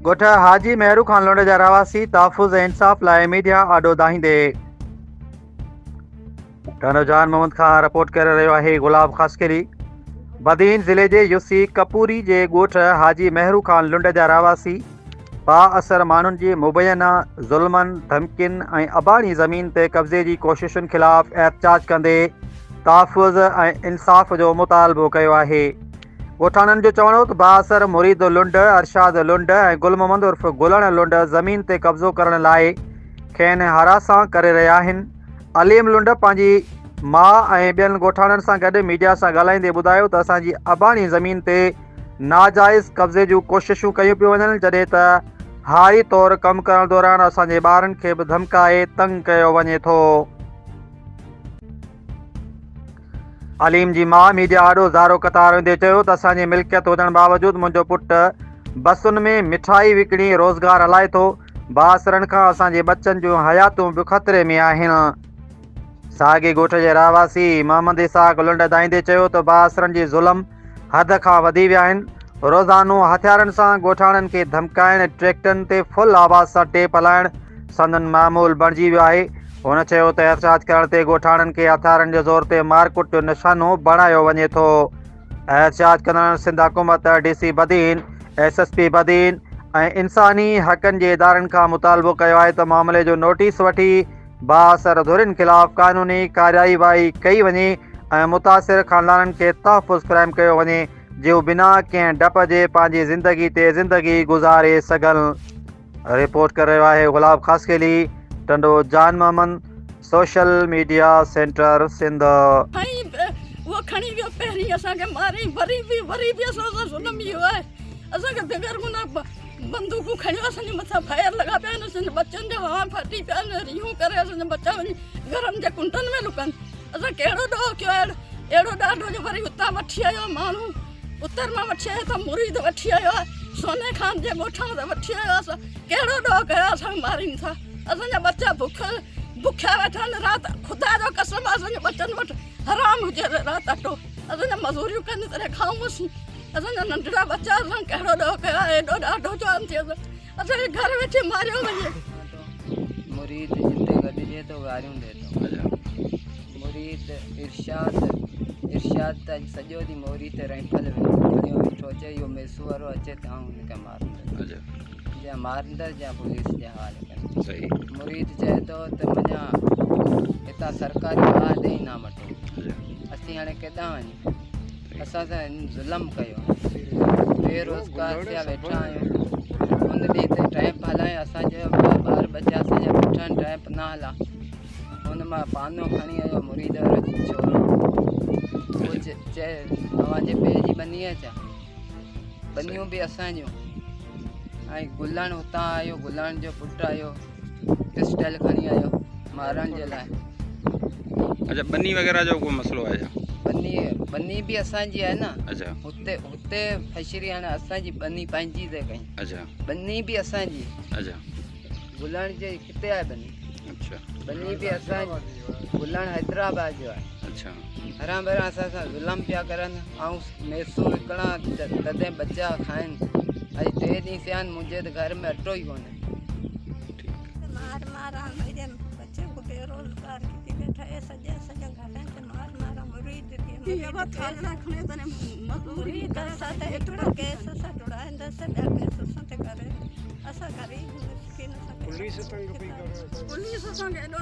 ڳوٺ حاجي مهرو خان لنڊ جا رهواسي تحفظ ۽ انصاف لاء ميڊيا آڏو دانهيندي. ٽنڊو جان محمد کان رپورٽ ڪري رهيو آهي گلاب خاصخيلي. بدين ضلعي جي يوسي ڪپوري جي ڳوٺ حاجي مهرو خان لنڊ جا رهواسي بااثر ماڻهن جي مبينا ظلمن، ڌمڪين ۽ اباڻي زمين تي قبضي جي ڪوششن خلاف احتجاج ڪندي تحفظ ۽ انصاف جو مطالبو ڪيو آهي. ڳوٺاڻن جو چوڻ هو ته بااثر مريد لنڊ، ارشاد لنڊ ۽ گل محمد عرف گلڻ لنڊ زمين تي قبضو ڪرڻ لاء کين هراسان ڪري رهيا آهن. عليم لنڊ پنهنجي ماء ۽ ٻين ڳوٺاڻن سان گڏ ميڊيا سان ڳالهائيندي ٻڌايو ته اسان جي اباڻي زمين تي ناجائز قبضي جون ڪوششون ڪيون پيون وڃن جڏهن ته هاري طور ڪم ڪرڻ دوران اسان جي ٻارن کي به ڌمڪائي تنگ ڪيو وڃي ٿو. عليم جي ماء ميڊيا آڏو زارو قطار روئيندي چيو ته اسان جي ملڪيت هجڻ باوجود منهنجو پٽ بسن ۾ مٺائي وڪڻي روزگار هلائي ٿو، بااثرن کان اسان جي ٻچن جون حياتون به خطري ۾ آهن. ساڳي ڳوٺ جي رهواسي محمد اسحاق لنڊ دانهيندي چيو ته بااثرن جي ظلم حد کان وڌي ويا آهن، روزانو هٿيارن سان ڳوٺاڻن کي ڌمڪائڻ، ٽريڪٽرن تي فل آواز سان ٽيپ هلائڻ سندن معمول بڻجي ويو آهي. هن چيو ته احتجاج ڪرڻ تي ڳوٺاڻن کي هٿيارن جي زور تي مارڪٽ جو نشانو بڻايو وڃي ٿو. احتجاج ڪندڙن سنڌ حڪومت، D C Badin, S S P Badin ۽ انساني حقن جي ادارن کان مطالبو ڪيو آهي ته معاملي جو نوٽيس وٺي بااثر ڌرين خلاف قانوني ڪارروائي ڪئي وڃي ۽ متاثر خاندانن کي تحفظ فراهم ڪيو وڃي جي هو بنا ڪنهن ڊپ جي پنهنجي زندگي تي زندگي گذاري سگهن. رپورٽ ڪري رهيو آهي Gulab Khaskheli, Tando Jan Muhammad, social media centre Sindh. سائين اهو کڻي ويو پهرين اسان کي ماري وري به وري به اسان سان ظلم اهو آهي اسان کي بغير گناهه بندوقون کڻيو اسان جي مٿان فائر لڳا پيا آهن اسان جي ٻچن جا هانء ڦاٽي پيا آهن ريهون ڪري اسان جا ٻچا وڃي گهرن جي ڪنڊن ۾ لڪن اسان ڪهڙو ڏوهه ڪيو آهي اهڙو ڏاڍو جو وري اتان وٺي آيو ماڻهو اتر مان وٺي آيو ته مريد وٺي آيو آهي سوني خان جي ڳوٺان ته وٺي آيو اسان ڪهڙو ڏوهه ڪيو اسان کي مارين ٿا اسان جا ٻچا بک بکيا ويٺا آهن رات خدا جو قسم اسان جي ٻچن وٽ حرام هجي رات اٽو اسان جا مزوريون ڪن تڏهن کائون اسين اسان جا ننڍڙا ٻچا اسان ڪهڙو ڏوهه ڪيو آهي ايڏو ڏاڍو چون ٿي اسان کي گهر ويٺي ماريو وڃي. مريد جتي گڏجي ٿو گاريون ڏي ٿو. مريد ارشاد ارشاد ته اڄ سڄو ڏينهن موري تي رائفل کڻيو ويٺو اچي اهو ميسو وارو اچي ته آئون هن کي مارندس جا مارندس جا پوليس جي حوالي ڪندس. مريد چئي ٿو ته مڃان هتان سرڪاري واهه ڏئي نه مٽو اسين هاڻي ڪيڏانهن وڃون. اسان سان هن ظلم ڪيو آهي بيروزگار ٿيا ويٺا آهيون ان ڏينهن تي ٽيمپ هلايو اسان چيو ٻار ٻچا اسان جا ويٺا آهن ٽيمپ نه هلا ان مان پانو کڻي آيو مريد وارو ڇورو چئي اوهان جي پيء جي ٻني آهي ڇا ٻنيون به اسان جون ۽ گلڻ اتان آيو گلڻ جو پٽ آيو پسٽل کڻي آيو مارڻ جي لاء. اچا ٻني وغيره جو ڪو مسئلو آهي ڇا؟ ٻني ٻني به اسان جي آهي نه. اچا. هتي هتي فشري هاڻي اسان جي ٻني پنهنجي تي ڪئي. اچا. ٻني به اسان جي. اچا. گلڻ جي ڪٿي آهي ٻني؟ اچا. ٻني به اسان گلڻ حيدرآباد جو آهي. اچا. هران ڀران اسان سان ظلم پيا ڪرن آئون ميسو وڪڻان تڏهن ٻچا کائن اڄ ٽي ڏينهن ٿيا آهن منهنجي ته گهر ۾ اٽو ئي ڪونهي. مار مارا میرے بچے کو بے روزگار کی بیٹھا ہے سجے سجے گھریں تے مار مارا مرید دی مرید اسا تے ہکڑا کیس اسا ڈڑائندا سے ٻیا کیس اساں تے کرے اسا غریب مسکین اساں پولیس تنگ پئی کرے پولیس اساں کي ايڏو